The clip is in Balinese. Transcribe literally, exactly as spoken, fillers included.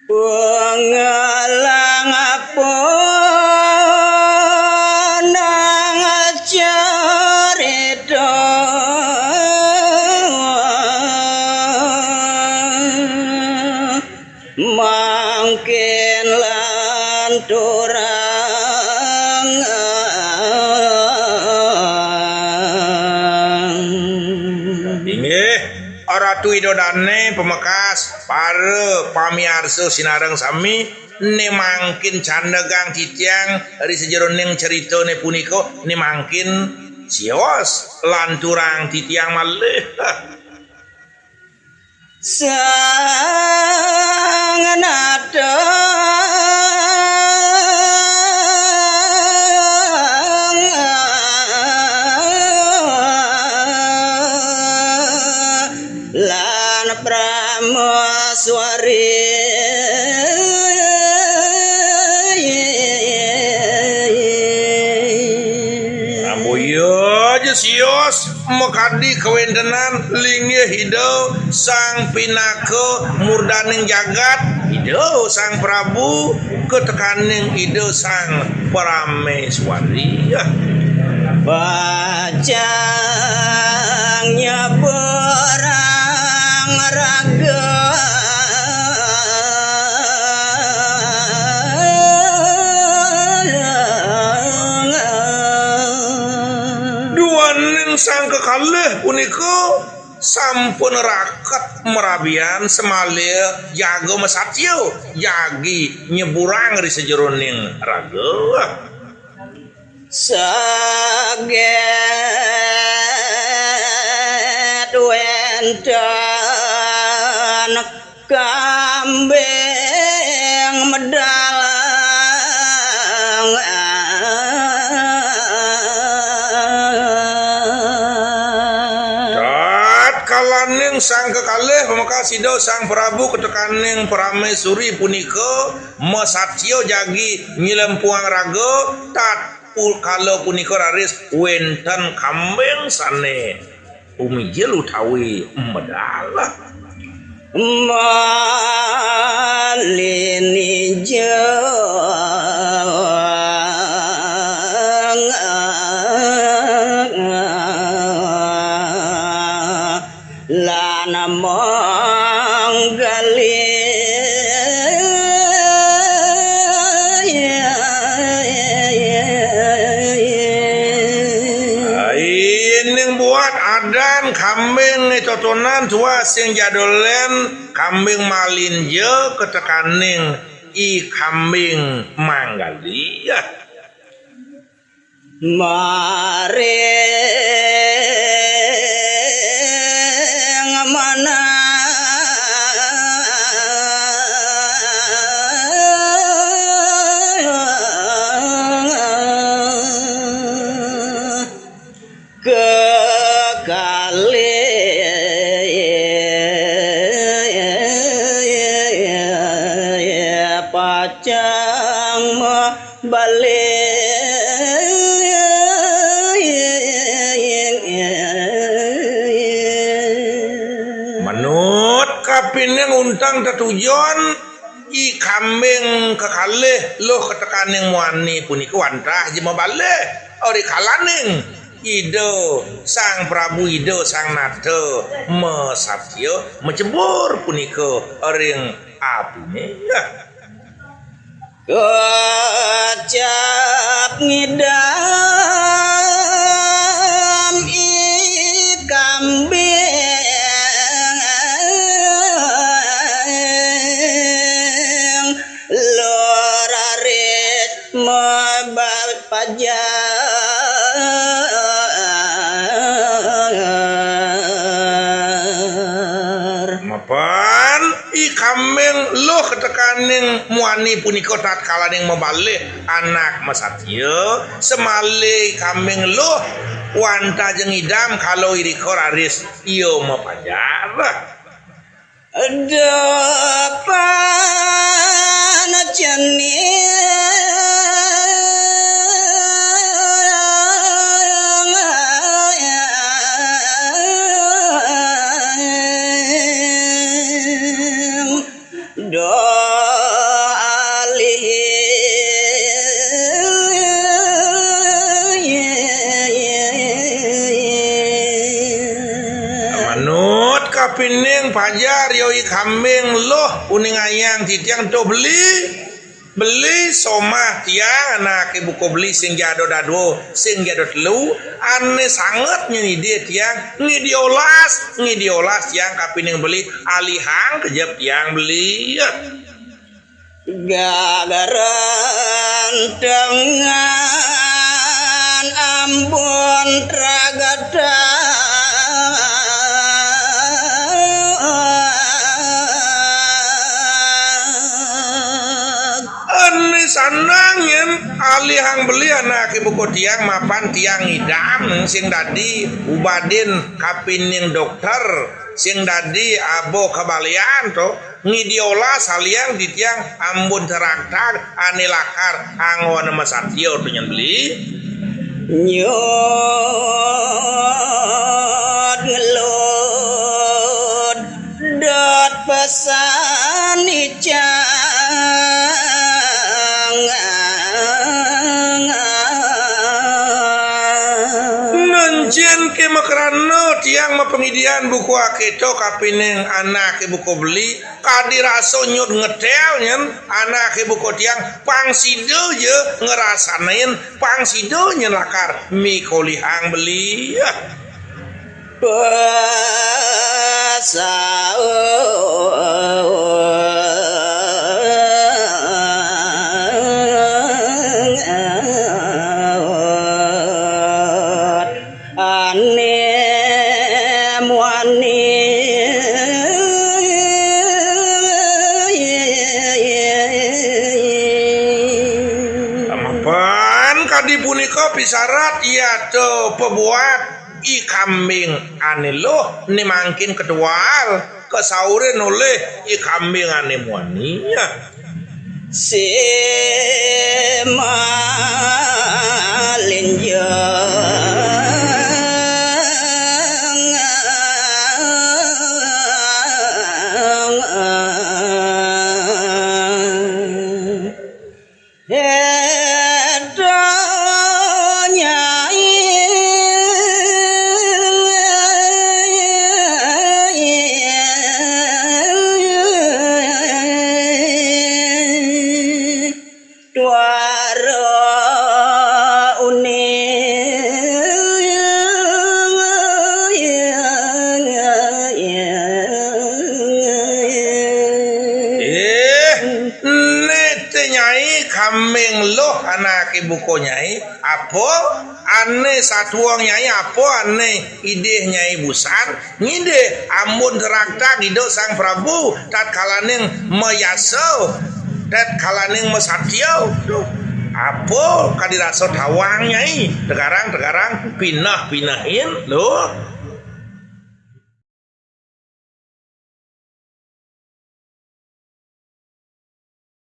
Pangalang punang carita mangkin lanturang. Inggih, Ratu Ida Dané pamekas, para pamiarsa sinareng sami, né mangkin candegang titiang ri sajeroning caritané punika, né mangkin sios lanturang titiang malih. Sang nata lan Pramaswari. Amboya ja sios makadi kawéntenan linggih Ida Sang Pinaka murdaning jagat, Ida Sang Prabu, katekaning Ida Sang Parameswari. Pacang nyebrang raga. Duaning sang kekalih punika sampun raket marabian, samaliha jaga masatya jagi nyebrang ri sajeroning raga. Saget wénten kambing medal. Tatkalaning sang kekalih pamekas Ida Sang Prabu katekaning Parameswari punika masatya jagi nyelempuang raga, tatkala punika raris wénten kambing sané umijil utawi medal. Malin ijeng lan manggali. Ai, ning buat adan kambing né totonan tuah sing jadolén kambing malinja katekaning i kambing manggali. Maring manah kekalih pacang mabalih. Manut kapining untang tetujon, i kambing kekalih luh katekaning muani punika wantah ja mabalih, rikalaning Ida Sang Prabu, Ida Sang Nata masatya, macebur punika ring apiné. Kecap ngidam i kambing, luh raris mabal pajar. Mapan i kambing luh katekaning muani punika tatkalaning mabalih anak masatya, samaliha i kambing luh wantah ja ngidam kala irika raris ia mapajar. Depan cening do Pining pajar, yoi kambing luh, uningayang titiang tuh beli. Beli somah tiang, anaké buka beli sing jada dadua, sing jada telu, ané sanget nyén idih tiang, ngidih olas, ngidih olas tiang kapining beli, alihang kejep tiang beli. Gagarentengan Ambon Tragata. Ané sandang nyén alihang beli anaké buka tiang mapan tiang ngidam sing dadi ubadin kapining dokter sing dadi aba kabalian to. Ngidih olas alihang titiang Ambon Tragata ané lakar anggon masatia to nyén beli. Nyut ngelud dot pesan icang. Nun cén ké makrana tiang mapangidihan buka kéto kapining anaké buka beli, kadi rasa nyut ngetél nyén anaké buka tiang, pang sida ja ngrasanain, pang sida nyén lakar mikolihang beli. Pasaut ané muani. Mapan kadi punika pisarat yata pabuat i kambing ané luh, né mangkin ketual kasaurin olih i kambing ané muani. Sima linjeng. Éta nyai. Tuara uning. Ih, né té nyai kambing luh anaké buka nyai, apa ané satua nyai, apa ané idih nyai busan, ngidih Ambon Tragata Ida Sang Prabu, tatkalaning mayasa, tatkalaning masatia. Duh, apa kadi rasa tawang nyai, tegarang-tegarang, pineh-pinehin, luh.